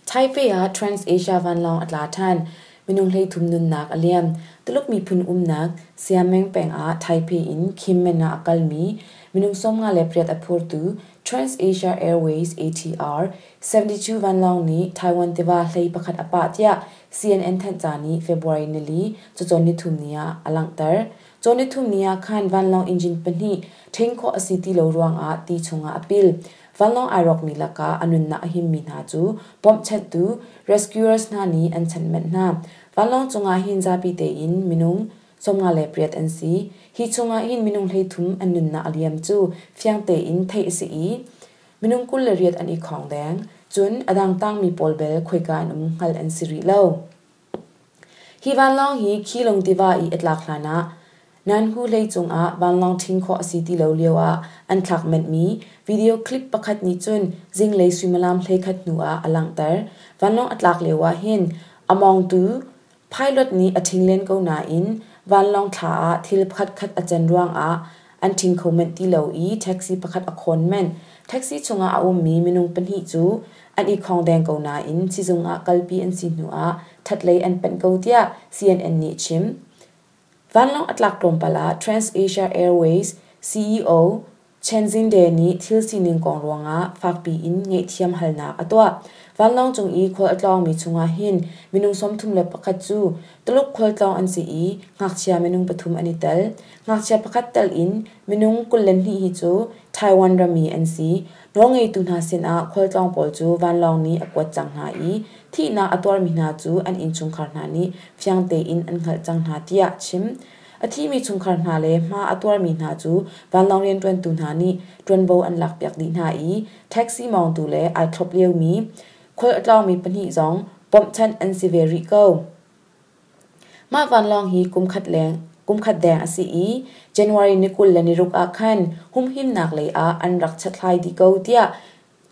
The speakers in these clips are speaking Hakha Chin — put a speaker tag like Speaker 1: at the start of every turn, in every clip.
Speaker 1: Taipei ah Trans-Asia vanlawng a tla ṭhan. Minung 13 nunnak a liam. Tuluk miphun umnak Xiamen peng ah Taipei in Kinmen ah a kalmi minung 58 a phurtu Trans-Asia Airways ATR 72 vanlawng nih Taiwan tiva hlei pakhat a pah tiah CNN thanhca nih February nili cacawn nithum ni ah a langhter. Cawn nithum ni ah khan vanlawng engine pahnih ṭhen khawh a si ti lo ruangah ti chungah a pil. Vanlawng ai rawkmi lakah a nunnak a himmi hna cu bawmhchanhtu rescuers hna nih an chanh manh hna. Vanlawng cungah hin zapi tein minung 58 an si. Hi chungah hin minung 33 an nunnak a liam cu fiang tein theih a si i minung 28 an i khawng deng. Cun a dang tangmi pawl bel khoika an um hngalh an si rih lo. Hi vanlawng hi Khilung tiva i a tlak hlanah Nanhu hlei cungah vanlawng ṭhin khawh a si ti lo lioah an thlak manhmi video clip pakhat nih cun zinglei suimilam 11 hnu ah a langhter. Vanlawng a tlak lioah hin a mawngtu pilot nih a ṭhing len ko nain vanlawng thla ah thil pakhatkhat a can ruangah an ṭhing kho manh ti lo i taxi pakhat a khawn manh. Taxi chungah a ummi minung pahnih cu an i khawngdeng ko nain sizung ah kalpi an si hnuah ṭhatlei an panh ko tiah CNN nih a chim. Vanlawng a tlak tlawmpal ah TransAsia Airways CEO Chen Jingde nih thil sining kong ruangah fakpi in ngaihthiam halnak a tuah. Vanlawng cung i khual a tlawngmi chungah hin minung 31 cu Tuluk khualtlawng an si i ngakchia minung pathum an i tel. Ngakchia pakhat tel in minung 22 hi cu Taiwan rammi an si. Nawlngeitu hna sinah khualtlawng pawl cu vanlawng nih a kuat cang hna i thihnak a tuarmi hna cu an innchungkhar hna nih fiang tein an hngalh cang hna tiah chim. A thimi chungkhar hna le hma a tuarmi hna cu vanlawng rianṭuantu hna nih ṭuanvo an lakpiak dih hna i taxi mawngtu le ai thlop liomi khual a tlawngmi pahnih zong bawmhchanh an si ve rih ko. Mah vanlawng hi kumkhat deng a si i January ni 26 ah khan humhimnak lei ah an rak chathlai dih ko tiah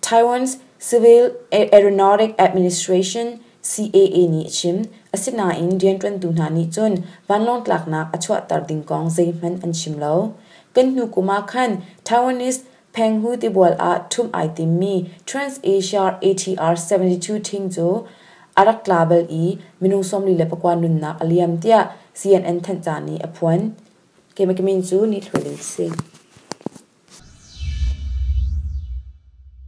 Speaker 1: Taiwan's Civil Aeronautic Administration CAA nih a chim. Asinain rianṭuantu hna nih cun vanlawng tlaknak a chuahter ding kong zeihmanh an chim lo. Kan hnu kum ah khan Taiwanese Penghu tibual ah ṭhumh ai timmi Trans-Asia ATR 72 ṭhing cu a rak tla bal i minung 44 nunnak a liam tiah CNN thanhca nih a phuan. Keimah ka min cu Ni Thluai Ling si.